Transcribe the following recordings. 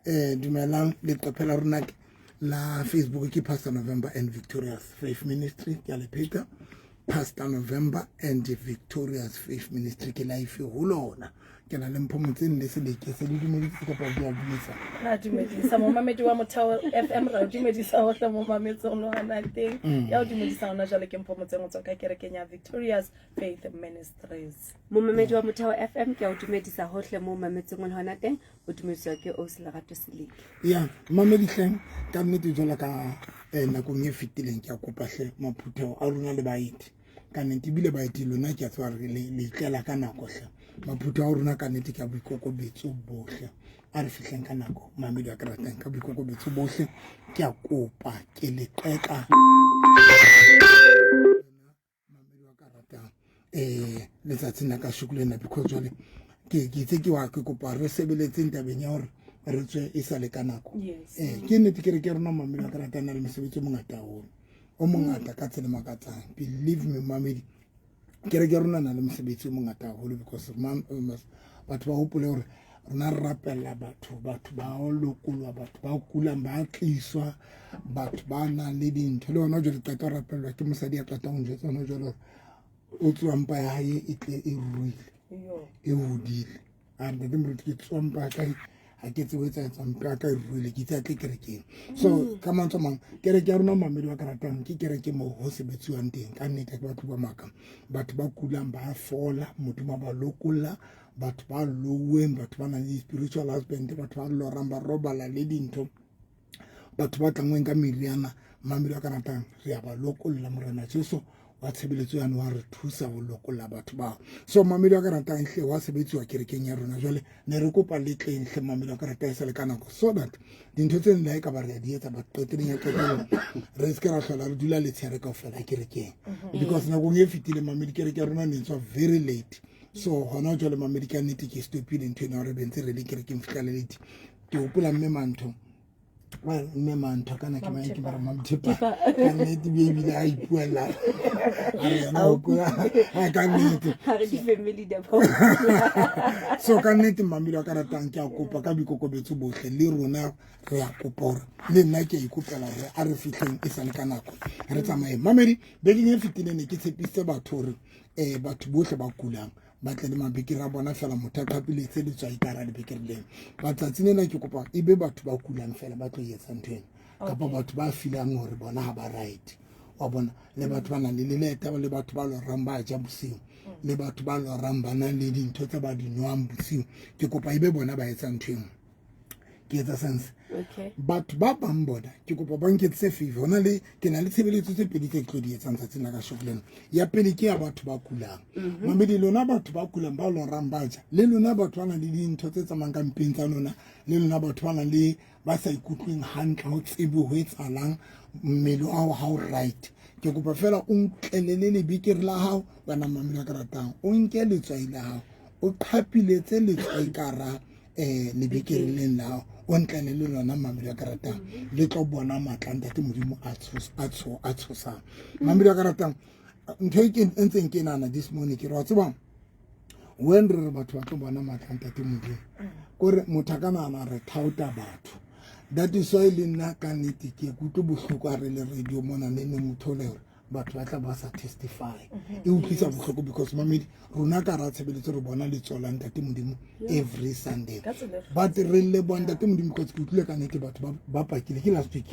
Dumelang, leqephe la rona la Facebook ke Pastor November and Victorious Faith Ministry. Ke a le pheta, Pastor November and Victorious Faith Ministry. Ke life ho lona, ke na le Mpho Motseng le Seleke. Se le dumeditse kapa di a dumedisa? Ra dumedisa momamedi wa Motheo FM, ra o dumedisa hohle mo mametsong le hona teng. Ya o dumedisa hona jwale ke Mpho Motseng, o tswa ka kerekeng ya Victorious Faith Ministries. Momamedi wa Motheo FM, ke a o dumedisa hohle mo mametseng o le hona teng. O dumediswa ke Ausi Lerato Seleke. Ya mamedi hleng, ka nnete jwalo ka nakong e fetileng, ke a kopa hle maphutheo a rona le baeti. Ka nnete ebile baeti lona ke a tseba re le itlela ka nako hle. Maphutheo a rona, ka nnete, ke a boikokobetso bohle, a re fihleng ka nako. Mamedi a ke ratang, ka boikokobetso bohle ke a kopa, ke le qeka, mamedi wa ka ratang, letsatsing la kasheko lena, because jwale ke itse ke wa ke kopa re sebeletseng tabeng ya hore re tswe e sa le ka nako. Ke nnete ke re ke rona, mamedi wa ka ratang, na le mosebetsi o mongata haholo, o mongata ka tsela makatsang. Believe me, mamedi, kereke rona na le mosebetsi o mongata haholo, because batho ba hopole hore rona re rapella batho, batho ba lokolwa, batho ba kulang ba tliswa, batho ba nang le dintho. Le hona jwale qeta ho rapellwa ke mosadi ya qeta ho njwetsa hona jwale hore o tsoa mpa ya hae e tle e ruile, e hodile. A re, "Ntate moruti, ke tsoa mpa ya ka, ha ke tsebe etsa etsa, mpa ya ka e ruile." Ke itse a tle kerekeng. So ka mantswe a mang, kereke ya rona, mamedi wa ka ratang, ke kereke moo ho sebetsiwang teng. Ka nnete, ke batho ba maka, batho ba kulang ba fola, Modimo a ba lokolla, batho ba louweng, batho ba nang le spiritual husband, batho ba lorang ba robala le dintho, batho ba tlangweng ka meriana. Mamedi wa ka ratang, re a ba lokolla. Morena Jesu wa tshebeletso yane wa re thusa ho lokolla batho bao. So mamedi wa ka ratang, hle, wa sebetsiwa kerekeng ya rona. Jwale ne re kopa le tleng hle, mamedi wa ka ratang, e sa le ka nako, so that dintho tse le ha e ka ba re a di etsa, but qeteleng ya qetelo re se ke ra hlola re dula letshehare kaofela kerekeng, because nakong e fetileng, mamedi, kereke ya rona ne tswa very late. So hona jwale, mamedi, ka nnete ke stopile ntho ena, re bentse re le kerekeng fihla le late. Ke hopola mme Mantho, mme Mantho, kana ke mang, ke bara Mamthepa. Ka nnete be ebile a ipuella, a re yena hopola ka nnete. So ka nnete, mamedi wa ka ratang, ke a kopa ka boikokobetso bohle, le rona re a kopa hore, le nna ke a ikopela hore a re fihleng e sale ka nako, re tsamaye. Mamedi, bekeng e fetileng ne ke tshepisitse batho hore batho bohle ba kulang ba tle le mabekere a bona fela, motho a qapiletse letswai ka hara lebekere leno. Batsatsing lena ke kopa e be batho ba kulang fela ba tlo etsa ntho ena, kapa batho ba feelang hore bona ha ba right, wa bona, le batho ba nang le leleta, le batho ba lorang ba ja bosiu, le batho ba lorang ba nang le dintho tse ba di nwang bosiu. Ke kopa e be bona ba etsang ntho engwe. Ke etsa sense? Batho ba bang bona ke kopa ba nketsetse favor. Hona le ke na le tshebeletso tse pedi tse ke tlo di etsang tsatsing la kasheko lena. Ya pele ke ya batho ba kulang. Mamedi, lona batho ba kulang, ba lorang ba ja, le lona batho ba nang le dintho tse tsamayang ka mpeng tsa lona, le lona batho ba nang le ba sa ikutlweng hantle, ho tsebe ho etsahalang, mmele wa hao ha o right, ke kopa fela o ntlelele lebekere la hao. Wena mamedi wa ka ratang, o nke letswai la hao, o qhapiletse letswai ka hara lebekere leng la hao, o ntlele le lona. Mamedi wa ka ratang, le tlo bona matla ntate Modimo a tshosang. Mamedi wa ka ratang, ntho e ke ntseng ke nana this morning, ke re, wa tseba, when re re batho ba tlo bona matla ntate Modimo, kore motho a ka nahana re thaota batho. That is why le nna ka nnete ke kutlwe bohloko ha re le radio mona, ne neng o thole hore batho ba tla ba sa testify. E utlwisa bohloko, because mamedi, rona ka ra tshebeletso re bona letsoho la ntate Modimo every Sunday. But re leboha ntate Modimo, because ke utlwile ka nnete batho ba pakile. Ke last week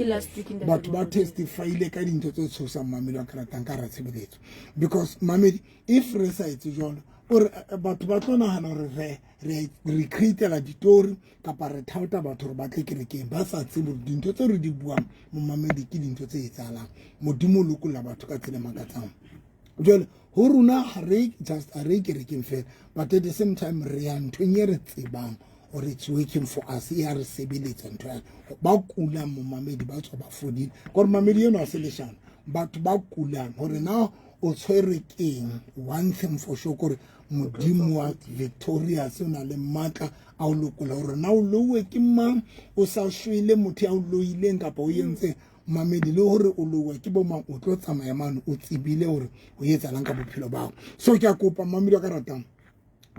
batho ba testifyile ka dintho tse tshosang, mamedi wa ka ratang, ka ra tshebeletso. Because mamedi, if re sa etse jwalo, ore batho ba tlo nahana hore re createla ditori kapa re thaota batho hore ba tle kerekeng, ba sa tsebe hore dintho tseo re di buang, momamedi, ke dintho tse etsahalang. Modimo o lokolla batho ka tsela e makatsang. Jwale ho rona ha re just ha re kerekeng fela, but at the same time re ya nthong e re tsebang or it's working for us, e ya re sebeletsa ntho ya ba kulang. Momamedi, ba tswa ba fodile, kore mamedi eno ha se leshano. Batho ba kulang, hore na o tshwerwe keng, one thing for sure kore Modimo wa Victorious o na le matla a o lokola. Hore na o louwe ke mang, o sa shwele, motho ya o loileng kapa o entseng, mamedi, le hore o louwa ke bo mang, o tlo tsamaya mane o tsebile hore o etsahalang ka bophelo bao. So ke a kopa, mamedi wa ka ratang,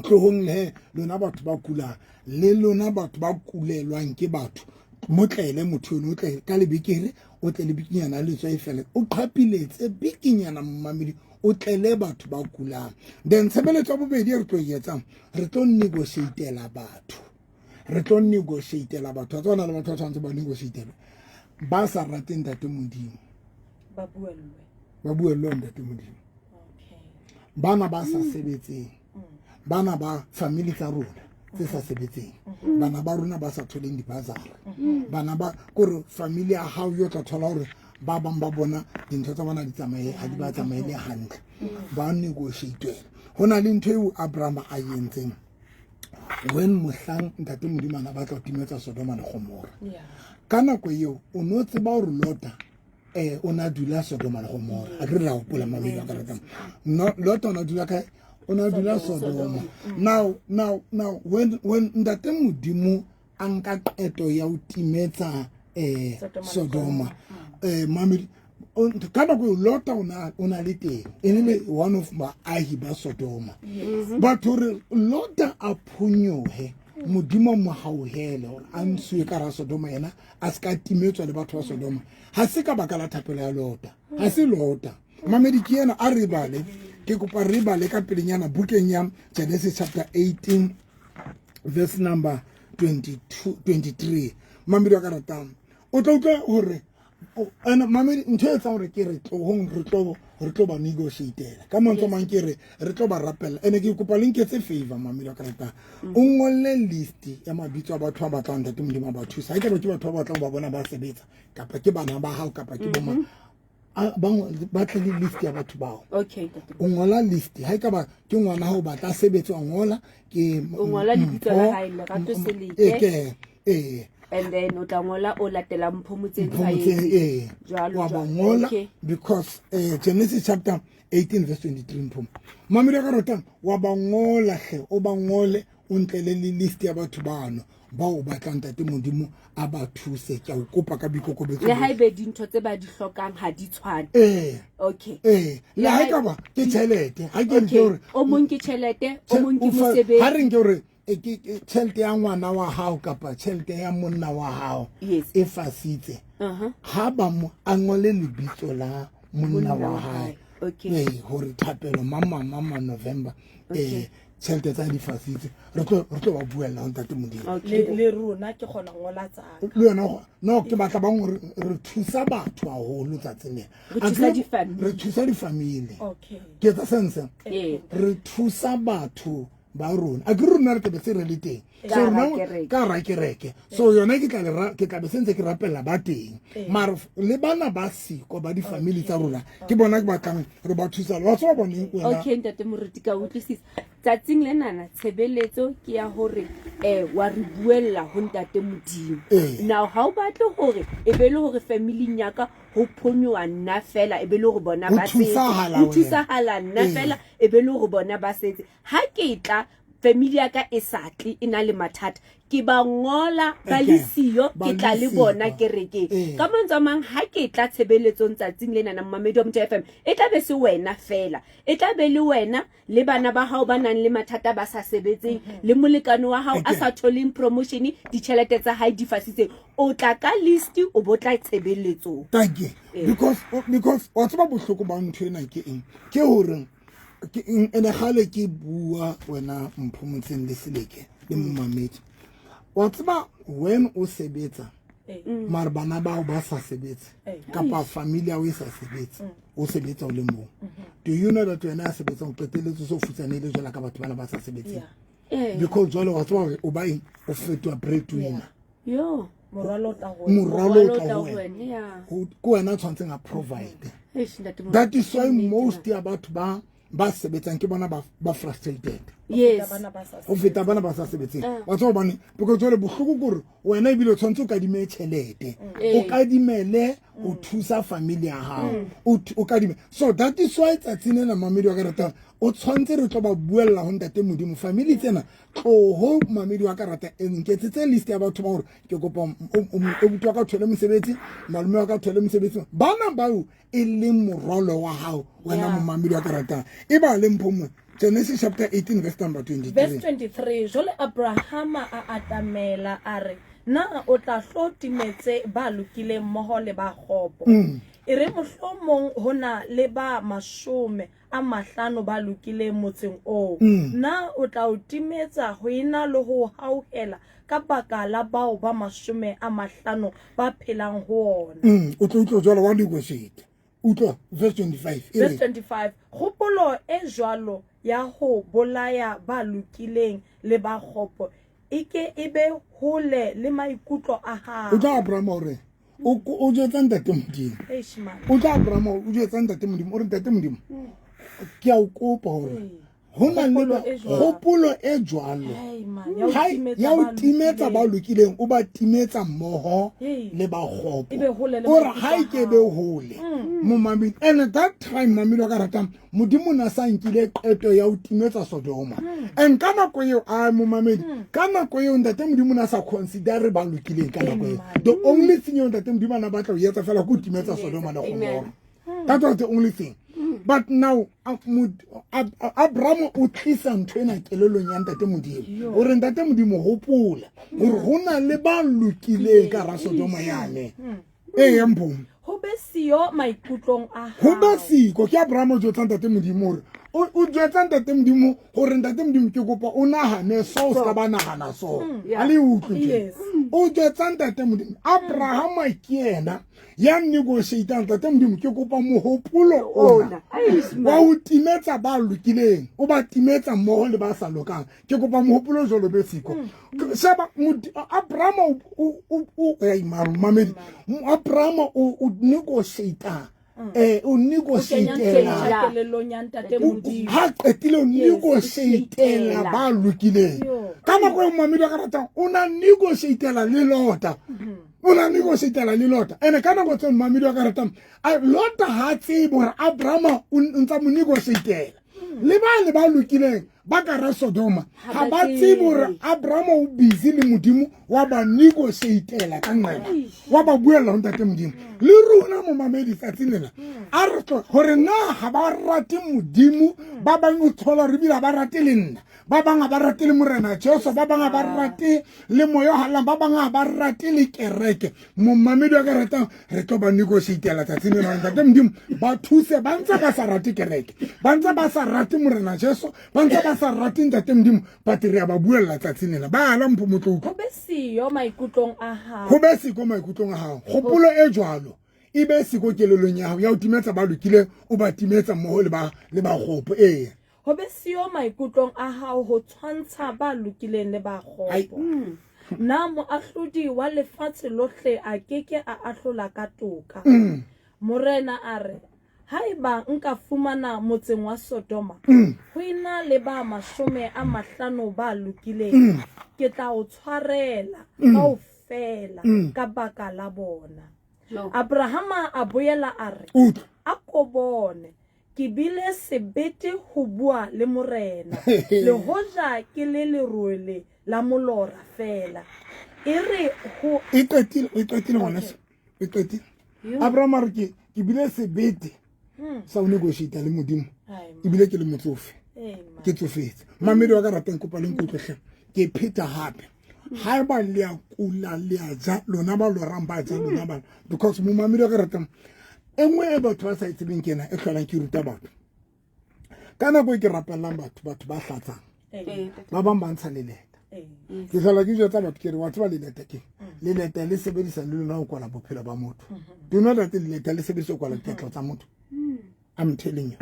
Tlohong le lona batho ba kulang, le lona batho ba kulelwang ke batho, motlele motho eno, o tle ka lebekere, o tle le bikinyana letswai fela, o qhapiletse bikinyana momamedi, o tlele batho ba kulang. Then tshebeletso ya bobedi e re tlo e etsang, re tlo negotiatela batho, re tlo negotiatela batho. Wa tsona le batho ba tshwanetse ba negotiatelwe, ba sa rateng Ntate Modimo, ba buellwe, ba buellwe Ntate Modimo. Bana ba sa sebetseng, bana ba family tsa rona tse sa sebetseng, bana ba rona ba sa tholeng dibazara, bana ba kore family ya hao yo tla thola hore ba bang ba bona dintho tsa bona di tsamaye, ha di ba tsamaele hantle, ba negotiatela. Ho na le ntho eo Abraham a entseng when mohlang Ntate Modimo a batla ho timetsa Sodoma le Gomora. Ka nako eo o no tseba hore Lota o na dula Sodoma le Gomora. A ke re ra hopola mamedi wa ka ratang. No, Lota o na dula kae? O na dula Sodoma. Now when Ntate Modimo a nka qeto ya ho timetsa Sodoma, mamedi, ka nako eo Lota o na le teng, e ne le one of baahi ba Sodoma. Batho re Lota a phonyohe, Modimo mo hauhele hore a ntshuwe ka ra Sodoma, yena a se ka timetswa le batho ba Sodoma. Ha se ka baka la thapelo ya Lota, ha se Lota. Mamedi ke ena, a re bale, ke kopa re bale ka pelenyana bukeng ya Genesis chapter 18 verse number 22 23. Mamedi wa ka ratang, o tla utlwa hore ene mamedi ntho e etsang hore ke re tlohong, re tlo ba negotiatela ka mantswe a mang, ke re re tlo ba rapella. Ene ke kopa le nketse favor, mamedi wa ka ratang, o ngolle list ya mabitso a batho ba batlang Ntate Modimo a ba thusa. Ha ekaba ke batho ba batlang ba bona ba sebetsa, kapa ke bana ba hao, kapa ke bo mang, ba tle le list ya batho bao. Okay. O ngola list, ha ekaba ke ngwana hao batla sebetsa, wa ngola ke o ngola lebitso la hae, Lerato Seleke. Ee. And then o tla ngola o latela Mpho Motseng. Motseng, ee. Jwalo, wa ba jwalo. ngola. Okay. Because Genesis chapter 18 verse 23, Mpho mamedi ka ratang, wa ba ngola hle, o ba ngole, o ntlele le list ya batho bano ba o batlang Ntate Modimo a ba thuse. Ke a o kopa ka boikokobetso. Le haebe dintho tse ba di hlokang ha di tshwane. Ee. Okay. Ee, le ha ekaba ke tjhelete, ha ke nke hore o mong ke tjhelete, o mong ke ha mosebetsi. re nke hore ke tjhelete ya ngwana wa hao kapa tjhelete ya monna wa hao Yes. e fasitse, ha ba mo a ngole lebitso la monna wa hae. Okay. Ee, hore thapelo mama mama November, Okay. tjhelete tsa di fasitse, re tlo ba buella ho Ntate Modimo. Okay. Le rona ke kgona ho ngola tsaka. Le yona no, ke batla bang re thusa batho haholo tsatsing lena. Re thusa di-family. Re thusa di-family. Okay. Ke etsa sense. Ee. Re thusa batho ba rona. A ke rona re tlabe se re le teng. Ka So hara rona kereke. ka hara kereke. So yona ke tla le ke tla be sentse ke rapella ba teng. Mara le bana ba siko ba di-family tsa rona, ke bona ke batlang re ba thusa. Wa tseba boneng wena? Okay, Ntate Moruti, ka utlwisisa. Tsatsing lenana tshebeletso ke ya hore wa re buella ho Ntate Modimo. Ee. Now ha o batle hore e be le hore family ya ka ho phonyoha nna fela, e be le hore bona Ho ba setse. thusahala Ho wena. thusahala nna Ee. fela, e be le hore bona ba setse. Ha ke tla family ya ka e sa tle, e na le mathata, ke ba ngola ba le siyo, Ba ke le tla le siyo. bona kerekeng. Ee. Ka mantswe a mang, ha ke tla tshebeletsong tsatsing lenana, momamedi wa Motheo FM, e tla be se wena fela, e tla be le wena le bana ba hao ba nang le mathata ba sa sebetseng, le molekane wa hao a sa tholeng promotion, ditjhelete tsa hae di fasitseng. O tla ka list, o bo tla tshebeletsong. Thank you. Ee. Because wa tseba bohloko ba ntho ena ke eng? Ke hore ke eng, ene kgale ke bua wena Mpho Motseng le Seleke le momamedi. Wa tseba when o sebetsa, mara bana bao ba sa sebetse, kapa family ya hao e sa sebetse, o sebetsa o le mong. Do you know that wena ya sebetsang o qetelletse so futsanehile jwalo ka batho bana ba sa sebetseng? Yeah. Because jwale wa tseba hore o ba eng, o fetoha breadwinner. Yo. Morwalo o tla ho wena. Morwalo o Morwalo o tla tla ho ho wena. wena, yeah. Ke wena o tshwantseng a provide. Eish, Ntate Moruti, That is why ke nnete most na. ya batho ba sebetsang ke bona ba frustrated. Yes. Ho feta bana ba sa Ho feta bana ba sa sebetseng. Ah. Wa tseba hobane, because jwale bohloko ke hore wena ebile o tshwanetse o kadime tjhelete. Ee. O kadimele ho thusa family ya hao. O kadime. So that is why tsatsing lena, mamedi wa ka ratang, o tshwanetse re tlo ba buella ho Ntate Modimo. Family tsena, tloho mamedi wa ka rata, e nketsetse list ya batho ba hore ke kopa obuti wa ka o thole mosebetsi, malome wa ka o thole mosebetsi. Bana bao e leng morwalo wa hao wena Yeah. momamedi wa ka ratang. E ba le Mpho mo. Genesis chapter 18 verse number 23. Verse 23, Jwale Abrahama a atamela a re, Na o tla hlo timetse ba lokileng mmoho le ba kgopo? E re mohlomong ho na le ba 50 ba lokileng motseng oo. Na o tla o timetsa ho ena le ho o hauhela ka baka la bao ba 50 ba phelang ho ona? O tlo utlwa jwalo wa negotiate. Utlwa verse 25 e Verse re 25, Kgopolo e jwalo ya ho bolaya ba lokileng le ba kgopo e ke e be hole le maikutlo a hao. O tla Abrahama o re o jwetsa ntate Modimo. Eish, man. O tla Abrahama o jwetsa ntate Modimo o re ntate Modimo ke a o kopa hore ho na le Kgopolo e jwalo. kgopolo e jwalo Hey, man, ya ho Ha- timetsa ya ho ba timetsa ba lokileng. lokileng o ba timetsa mmoho Hey. le ba kgopo E be hole le o re maikutlo ha a e ke be hao. hole momamedi and at that time mamedi wa ka ratang modimo o ne a sa nkile qeto ya ho timetsa Sodoma and ka nako eo a momamedi ka nako eo ntate modimo o ne a sa considere ba lokileng ka nako eo the only thing eo ntate modimo a ne a batla ho etsa fela ke ho timetsa Sodoma le Gomora. That was the only thing. But now Abraham o tlisa ntho ena kelellong ya ntate Modimo. O re ntate Modimo hopola hore ho na le ba lokileng ka hara Sodoma yane. Ee ya Mpho. Ho be siyo maikutlong a Ho be hao. siko ke Abraham o jwetsa ntate Modimo hore o jwetsa ntate Modimo hore ntate Modimo ke kopa o nahane so o ska ba nahana so. Ha le utlwe ntho ena? Yes. O jwetsa ntate Modimo Abraham ke yena ya negotiatang ntate Modimo ke kopa mohopolo ona wa ho timetsa ba lokileng o ba timetsa mmoho le ba sa lokang ke kopa mohopolo o jwalo be siko sheba Abraham o mamedi Abraham o negotiata o negotiatela kelellong ya ntate Modimo ha qetile o negotiatela ba lokileng ka nako e mamedi wa ka ratang o na negotiatela le Lota o na negotiatela le Lota ene ka nako tseo mamedi wa ka ratang Lota ha tsebe hore Abraham o ntsa mo negotiatela le ba le ba lokileng ba ka ra Sodoma ha ba tsebe hore Abraham o busy le Modimo wa ba negotiatela ka nqena wa ba buella ho ntate Modimo le rona momamedi tsatsing lena a re tlo hore na ha ba rate Modimo ba bang o thola re bile ba rate le nna ba bang ha ba rate le Morena Jesu ba bang ha ba rate le moya o hallang ba bang ha ba rate le kereke momamedi wa ka ratang re tlo ba negotiatela tsatsing lena ntate Modimo ba thuse ba ntse ba sa rate kereke ba ntse ba sa rate Morena Jesu ba ntse ba sa rate ntate Modimo but re a ba buella tsatsing lena ba ala mpho motloutlwa Ho be siyo maikutlong a hao. Ho be siko maikutlong a hao kgopolo e jwalo e be siko kelellong ya hao ya ho timetsa ba lokileng o ba timetsa mmoho le ba le ba kgopo ee Ho be siyo maikutlong a hao ho tshwantsha ba lokileng le ba kgopo. Na moahlodi wa lefatshe lohle a ke ke a ahlola ka toka? Morena a re, Haeba nka fumana motseng wa Sodoma ho ena le ba 50 ba lokileng, ke tla o tshwarela kaofela ka baka la bona. Abrahama a boela a re, A ko bone, ke bile sebete ho bua le Morena, le hoja ke le lerole la molora feela. E re ho E qetile, e qetile ngwaneso. E qetile. Abraham a re ke ke bile sebete sa ho negotiate le Modimo. Ebile ke le motsofe. Ke tsofetse. Mamedi wa ka ratang kopa le nkutlwe hle. Ke pheta hape. Haeba le a kula le a ja lona ba lorang ba ja lona ba because momamedi wa ka ratang e nngwe e batho ba sa e tsebeng ke ena e tlholang ke ruta batho ka nako e ke rapellang batho batho ba hlatsang ba bang ba ntsha leleta ke tlhola ke jwetsa batho ke re wa tseba leleta ke leleta le sebedisa le lona ho kwala bophelo ba motho do you know that leleta le sebedisa ho kwala diketlo tsa motho I'm telling you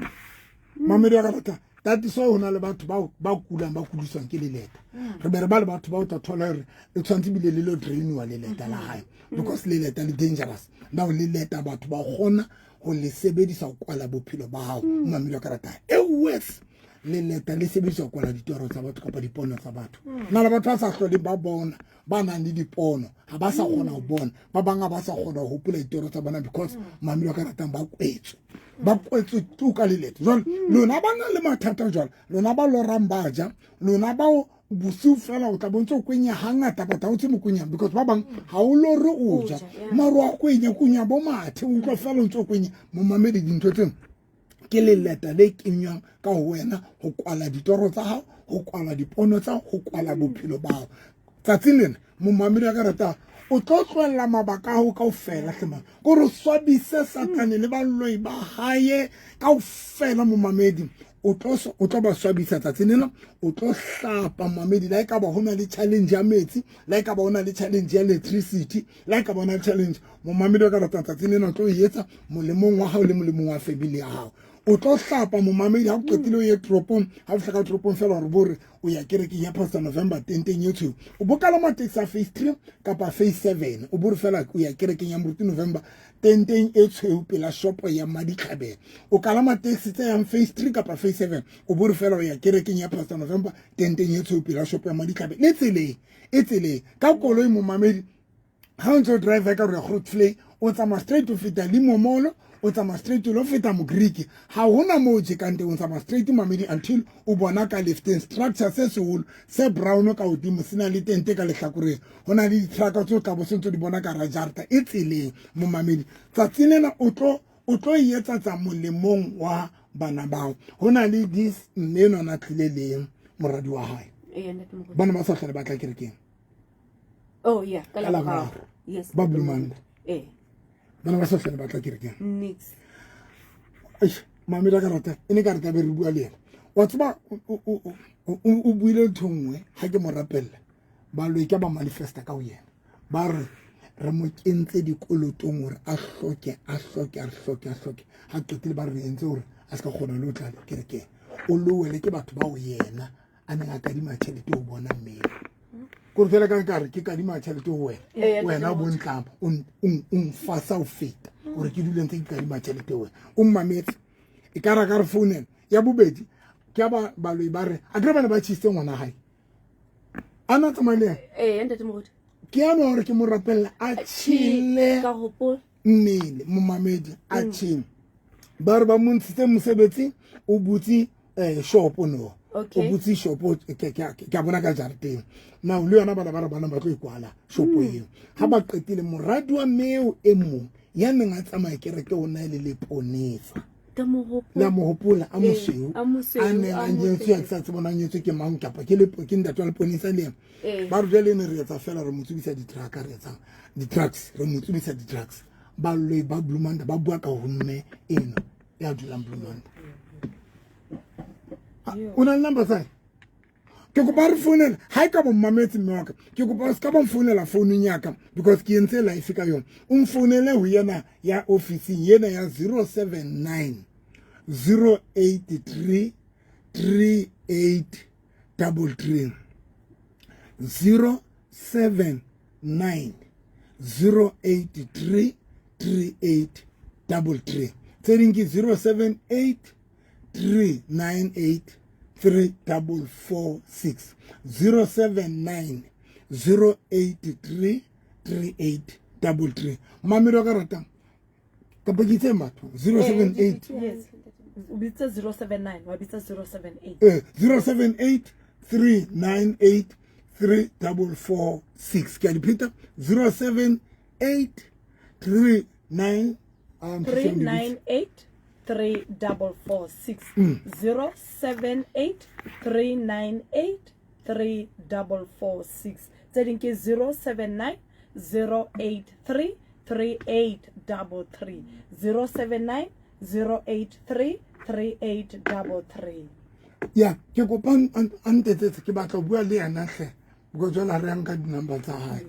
mamedi wa ka rata that is why ho na le batho ba kulang ba kudiswang ke leleta re be re ba le batho ba o tla thola hore e tshwanetse ebile le lo drainiwa leleta la hae because leleta le dangerous now leleta batho ba kgona ho le sebedisa ho kwala bophelo ba hao mamedi wa ka rata e worse leleta le sebedisa ho kwala ditoro tsa batho kapa dipono tsa batho na le batho ba sa hloleng ba bona ba nang le dipono ha ba sa kgona ho bona ba bang ha ba sa kgona ho hopola ditoro tsa bona because mamedi wa ka ratang ba kwetswe ba kwetswe tu ka leleta jwale lona ba nang le mathata jwale lona ba lorang ba ja lona bao bosiu fela o tla bontse o kwenya hangata but ha o tse mo kwenyang because ba bang ha o lore o ja maro a kwenya kwenya bo mathe o utlwa fela o ntse o kwenya momamedi dintho tseno Ke leleta le kenywang ka ho wena ho kwala ditoro tsa hao, ho kwala dipono tsa hao, ho kwala bophelo ba hao. Tsatsing lena momamedi wa ka rata o tlo tlohella mabaka a hao kaofela hle man, kore o swabise Satane le baloi ba hae kaofela. Momamedi, o tlo ba swabisa tsatsing lena. O tlo hlapa, momamedi. Le ha e ka ba ho na le challenge ya metsi, le ha e ka ba ho na le challenge ya electricity, le ha e ka ba ho na le challenge, momamedi wa ka ratang, tsatsing lena o tlo e etsa molemong wa hao le molemong wa family ya hao. O tlo hlapa, momamedi. Ha o qetile, o ye toropong. Ha o fihla ka toropong fela, gore bore o ya kerekeng ya Pastor November, tenteng e tshweu. O bokala matekisi a phase 3 kapa phase 7, o bore fela o ya kerekeng ya Moruti November, tenteng e tshweu, pela shopo ya Maditlhabela. O kalama taxi tse yang phase 3 kapa phase 7, o bore fela o ya kerekeng ya Pastor November, tenteng e tshweu, pela shopo ya Maditlhabela. Le tseleng e tseleng ka koloi, momamedi, ha o ntse o drive ka re Grootvlei, o tsamaya straight, o feta Limomolo, o tsamaya straight, o lo feta Mogriki, ha hona moo o jekang teng. O tsamaya straight, mamedi, until o bona ka lefteng structure se seholo se brown ka hodimo, se na le tente ka lehlakoreng, ho na le di-trucka tse o tla bo se ntse di bona ka rajarta e tseleng. Momamedi, tsatsing lena o tlo e etsa tsa molemong wa bana bao. Ho na le this mme enwa na tlile le moradi wa hae, bana ba sa hlole ba tla kerekeng. Oh yeah, ka Ka Laboraro. Laboraro. Yes. Ba Bloemanda. Bana ba sa hlole ba tla kerekeng. Nix. Eish, mamedi a ka rata e ne ka re tlabe re bua le ena. Wa tseba, o buile ntho nngwe ha ke mo rapella, baloi ka ba manifesta ka ho yena, ba re re mo kentse dikolotong hore a hloke, a hloke, a hloke, a hloke. Ha qetile, ba re entse hore a se ka kgona le ho tla kerekeng. O lowele ke batho bao yena a neng a kadima tjhelete ho bona mmele, kore fela ka nkare ke kadima tjhelete ho wena, wena o bontlama, o nfasa ho feta gore ke dule ntse ke kadima tjhelete ho wena. O mmametse, e ka ra ka re founela ya bobedi. Ke a ba baloi ba re a kere bana ba tjhisitse ngwana hae a na tsamaya le ena. Ntate Moruti. Ke ano gore ke mo rapella a tjhele Ka hopola. mmele. Momamedi, a tjhele. Ba re ba mo ntshitse mosebetsi, o butse shopo no. O butse shopo, ke a bona ka jareteng now. Le yona bana ba re bana ba tlo e kwala shopo eo ha ba qetile. Moradi wa meo e mong ya neng a tsamaya kereke o na le leponesa. Ka mo hopola. Le a mo hopola, a mosweu. A mosweu, A neng a a nyetswe, a mosweu. ke sa tsebe bona nyetswe ke mang kapa ke ke ntate wa leponesa le ena. Ba re jwale ne re etsa fela re mo tsubisa di-truck, re etsang di-drugs, re mo tsubisa di-drugs. Baloi ba Bloemanda ba bua ka ho mme eno ya dulang Bloemanda. O na le number tsa hae? Ke kopa re founela ha e ka bo mmametse. Mme wa ka, ke kopa o se ka ba mfounela founung ya ka because ke entse live ka yona. O mfounele ho yena ya ofising yena ya 079 083 3833, 079 083 3833. Tse ding ke 078 398 3446, 079 083 3833. Mamedi wa ka ratang, kapa ke itse batho 078. Yes, o bitse 079, wa bitsa 078. 078 398 3446. Ke a di pheta: 078 39 398 3446, 078 398 3446. Tse ding ke 079 083 3833, 079 083 3833. Ya, ke kopa a ntetsetse, ke batla ho bua le yena hle, because jwale ha re yang ka di-number tsa hae.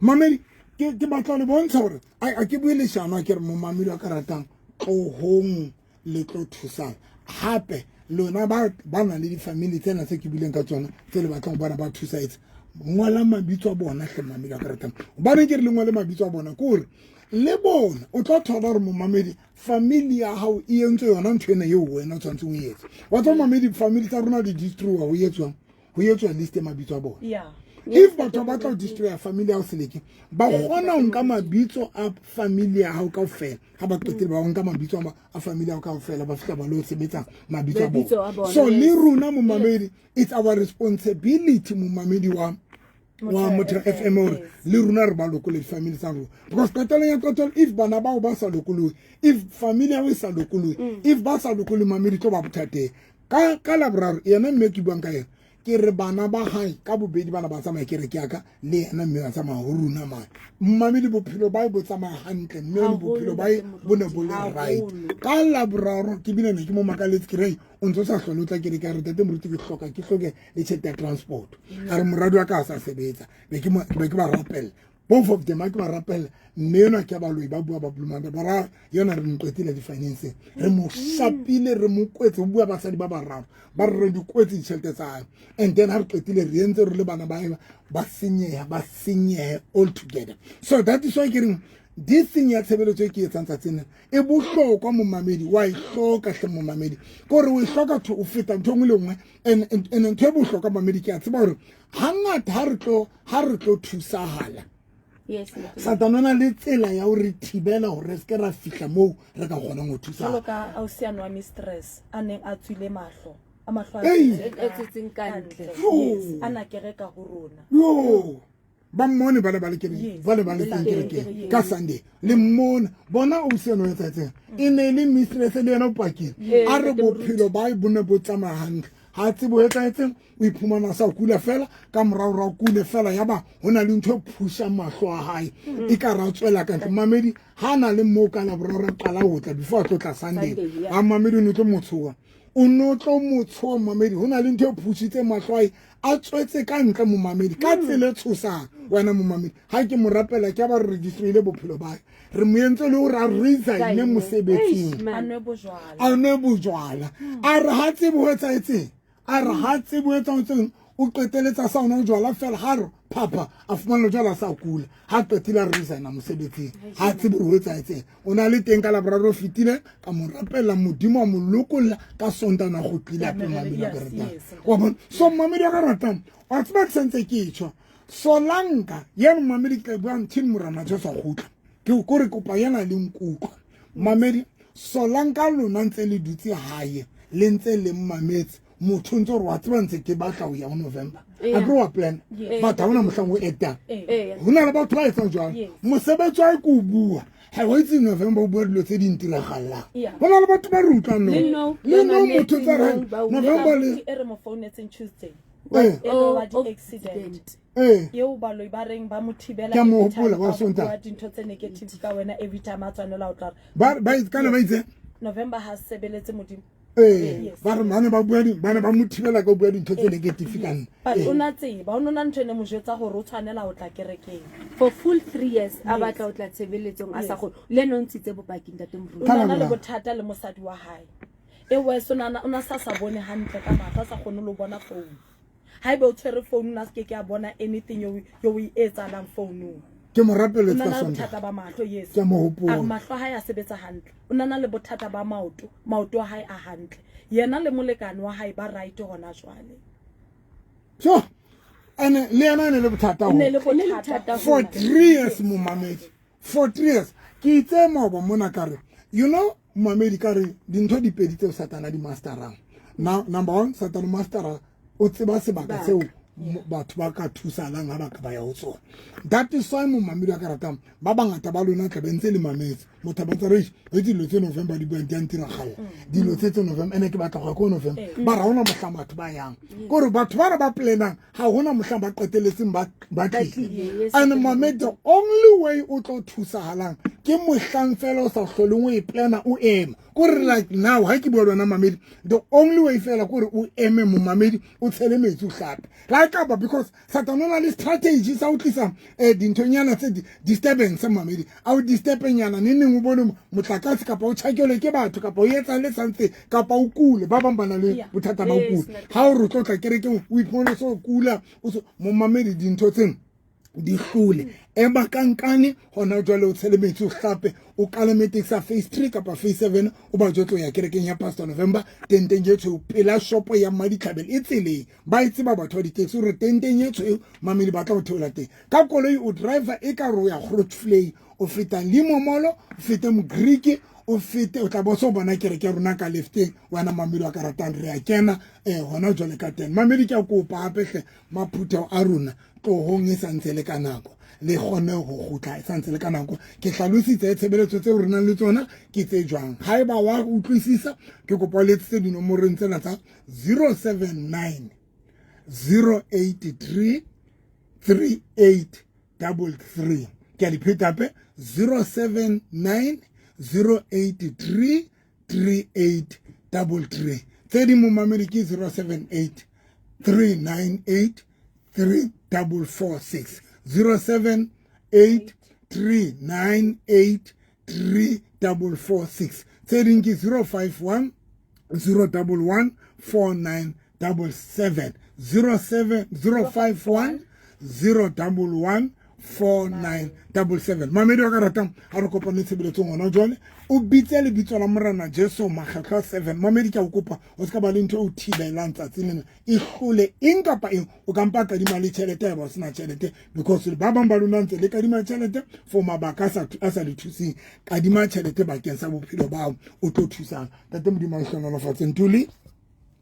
Mamedi, ke batla ho le bontsha hore a ke bue leshano a ke re momamedi wa ka ratang, tlohong le tlo thusang hape lona ba nang le di-family tsena tse ke buileng ka tsona, tse le batlang ho bona ba thusa etse. Ngola mabitso a bona hle, mamedi wa ka ratang. Hobaneng ke re le ngole mabitso a bona? Ke hore le bona o tlo thola hore, momamedi, family ya hao e entswe yona ntho ena eo wena o tshwanetseng o etse. Wa tswa, mamedi, family tsa rona di destroy, ho etswang, ho etswa list ya mabitso a bona. If batho ba batla ho destroya family ya hao seleke, ba kgona ho nka mabitso a family ya hao kaofela. Ha ba qetile, ba nka mabitso a family ya hao kaofela, ba fihla ba lo sebetsa mabitso a Mabitso a bona. bona, So le yes. rona, momamedi, it's our responsibility, momamedi wa Wa Motheo FM gore le rona re ba lokole di-family tsa rona, because qetelong ya qetelo, if bana bao ba sa lokolohe, if family ya e sa lokolohe, if ba sa lokolohe, mamedi, tlo ba bothateng. Ka Laboraro, yena mme ke buang ka yena, ke re bana ba hae ka bobedi bana ba tsamaya kereke ya ka, le yena mme ba tsamaya ho rona mane. Mmamedi, bophelo ba bo tsamaya hantle, mme le bophelo ba bo ne bo le right. Ka Laboraro ke bile ne ke mo makaletse, ke re o ntse o sa hlole o tla kereke. A re, tate moruti, ke hloka ke hloke le tšhelete ya transport. A re moradi wa ka a sa sebetsa. Be ke ba rapella both of them, a ke ba rapella. Mme enwa ke baloi ba bua ba bulumanda ba ra yona, re nqetile di-financeng, re mo shapile, re mo kwetse, ho bua basadi ba bararo ba re re di kwetse ditšhelete tsa hae. And then ha re qetile re entse re le bana ba hae, ba senyeha, ba senyehe all together. So that is why ke reng this thing ya tshebeletso e ke etsang tsatsing lena e bohlokwa. Momamedi, wa e hloka hle momamedi, ke gore o e hloka o feta ntho e nngwe le nngwe. And ntho e bohlokwa, mamedi, ke a tseba gore hangata ha re tlo thusahala, Satane o na le tsela ya ho re thibela hore re seke ra fihla moo re ka kgonang ho Jwalo thusahala. Ka ausi ano wa mistress a neng a tswile mahlo a mahlo a Ei! tswetse A tswetseng ka ntle. Yes, a na kereka ho rona. Yo, ba mmone ba le ba le kerekeng, ba le ba le teng kerekeng ka Sunday le mmona bona o seno etsaetseng, e ne e le mistress le yena o pakile. A re bophelo ba bo ne bo tsamaya hantle, ha tsebo ho etsahetseng, o iphumana a sa kula fela, ka morao ra kule fela, ya ba ho na le ntho e phusang mahlo a hae, e ka ra tswela ka ntle. Mamedi, ha na le moo ka Laboraro re qala ho tla before a tlo tla Sunday. Sunday, yeah. A mamedi, o ne tlo motshoa, o no tlo motshoa. Mamedi, ho na le ntho e phusitse mahlo a hae, a tswetse ka ntle, momamedi, ka tsela e tshosang. Wena momamedi, ha ke mo rapela, ke a ba re registerile bophelo ba hae, re mo entse le hore a resigne mosebetsing. Eish, man. A nwe bojwala. A nwe bojwala. A re ha tsebe ho etsahetseng, a re ha tsebe ho etsahetseng, o qeteletsa sa ona jwala fela, ha re phapha a fumana jwala sa kula, ha qetile a resigna mosebetsing, ha tsebe hore ho etsahetseng. O na le teng ka Laboraro o fetile, ka mo rapella, Modimo a mo lokolla, ka Sontana go tlile hape. Mamedi wa ka ratang, wa bona, so mamedi wa ka ratang, wa tseba ke santse ke tjho solanka yena mamedi, ke tla bua until Morena Jesu a kgutla. Ke kore kopa yena le nkutlwa, mamedi, solanka lona ntse le dutse hae, le ntse le mmametse, motho ntse gore wa tseba ntse ke batla ho ya ho November, a ke wa plan, but ha hona mohlang o etang. Ho na le batho ba etsang jwalo. Mosebetsi wa ke o bua ha wa itse November, o bua dilo tse di ntiragalang. Ho na le batho ba re utlwang no Le no, le no ba motho tsa mametse, re no, ba utlwa. November le E re mo founetseng Tuesday, e Oh, wa oh, di-accident eo baloi ba reng ba mo thibela Ke a mo every time hopola, wa ba Sontaha. bua dintho tse negative ka wena every time a tshwanela ho tla re Ba kana ba itse November ha sebeletse Modimo. Ba re bane ba bua ba ne ba mo thibela ka ho bua dintho tse negative ka nna. But o na tseba o nona ntho e ne mo jwetsa gore o tshwanela ho tla kerekeng. For full 3 years a batla ho tla tshebeletsong, a sa kgone. Le ena o ntshitse bopaki, ntate moruti. O Ka na na le Laboraro. bothata le mosadi wa hae e wes, o na sa bone hantle ka mahlo, a sa kgone le ho bona phone. Haebe o tshwere phone, o na se ke ke a bona anything eo e etsahalang founung. Ke mo O rapeletse na ka na le Sontaha. bothata ba mahlo, yes. Ke a mo A re hopola. mahlo a hae a sebetsa hantle, o na na le bothata ba maoto, maoto a hae a hantle, yena le molekane wa hae ba right hona jwale. So ene le yena e ne le bothata E ne le ho Ne le bothata. bothata For 3 years, momamedi, for 3 years. Ke itse maoba mona ka re, you know, momamedi, ka re dintho di pedi tseo Satana di masterang. Now, number one, Satana mastera o tseba sebaka Baka. seo batho ba ka thusalang ha ba ka ba ya ho tsona. That is why, momamedi wa ka ratang, ba bangata ba lona tlabe ntse le mametse, motho a batsa re itse dilo tse November di buang di a ntiragalla, dilo tse November, ene ke batla go ya ko November, ba ra hona mohlang batho ba yang, kore batho ba re ba planang ha hona mohlang ba qeteletseng ba tlile. Tlile, yes. And mame, the only way o tlo thusahalang ke mohlang fela o sa hloleng o e plana, o ema, kore like now ha ke bua le wena, mamedi, the only way fela kore o eme, momamedi, o tshele metsi, o hlape la kapa, because Satane o na le strategy sa ho tlisa dinthonyana tse disturbance, mamedi, a o disturbenyana neng neng, o bone motlakase kapa o tjhakelwe ke batho kapa o etsa le something kapa o kule. Ba bang ba na le bothata ba o kula, ha o re o tlo tla kerekeng, o iphumane o so kula o so. Momamedi, dintho tseno di hlole, ema kankane hona jwale, o tshele metsi, o hlape, o kalame taxi ya phase 3 kapa phase 7, o ba jwetse o ya kerekeng ya Pastor November, tenteng e tshweu pela shopo ya Maditlhabele, e tseleng, ba e tseba batho ba di-taxi gore tenteng e tshweu, mamedi, ba tla go theola teng ka koloi. O driver e ka re o ya Grootvlei, o feta Limomolo, o fete Mogreek, o O fete, o tla bo so bona kereke ya rona ka lefteng. Wena mamedi wa ka ratang, re a kena hona jwale ka 10. Mamedi, ke a kopa hape hle, maphutheo a rona tlohong e santse le ka nako, le kgone ho kgutla e santse le ka nako. Ke hlalositse tshebeletso tseo re nang le tsona ke tse jwang. Haeba wa utlwisisa, ke kopa o letsetse dinomorong tsena tsa 079 083 3833. Ke a di pheta hape, 079 083 3833. Tse ding, momamedi, ke 078 398 3446, 078 398 3446. Tse ding ke 051 011 4977, 07 051 011 4977. Mamedi wa ka ratang, ga re kopane tshebeletsong gona jwale. O bitse lebitso la Morena Jesu makgetlho a 7. Mamedi, ke a o kopa, o se ka ba le ntho e o thibelang tsatsi lena, e hlole eng kapa eng. O ka mpa kadima le tjhelete ya ba o sena tjhelete, because ba bang ba lona ntse le kadima tjhelete for mabaka a sa le thuseng. Kadima tjhelete bakeng sa bophelo bao o tlo thusang. Tate Modimo a hlohonolofatse. Ntuli.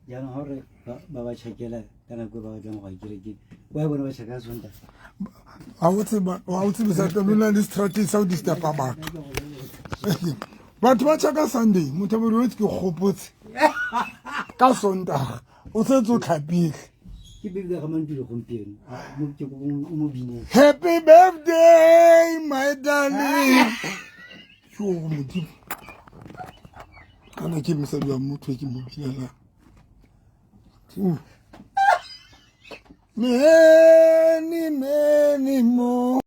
Jaanong ga gore ba tšhakela ka nako e ba batlang go ya kerekeng, wa bona ba tšhaka Sontaga. Ga o tseba, ga o tsebe sa lona le strategy sa go disturba batho. Batho ba tšhaka Sunday, motho a bodi ke gopotse ka Sontaga o setse o tlhapile. Ke bebe ga Mantule gompieno ke o mo bineng. Happy birthday, my darling. Yo Modimo, kana ke mosadi wa motho ke mo binelang. Many, many more.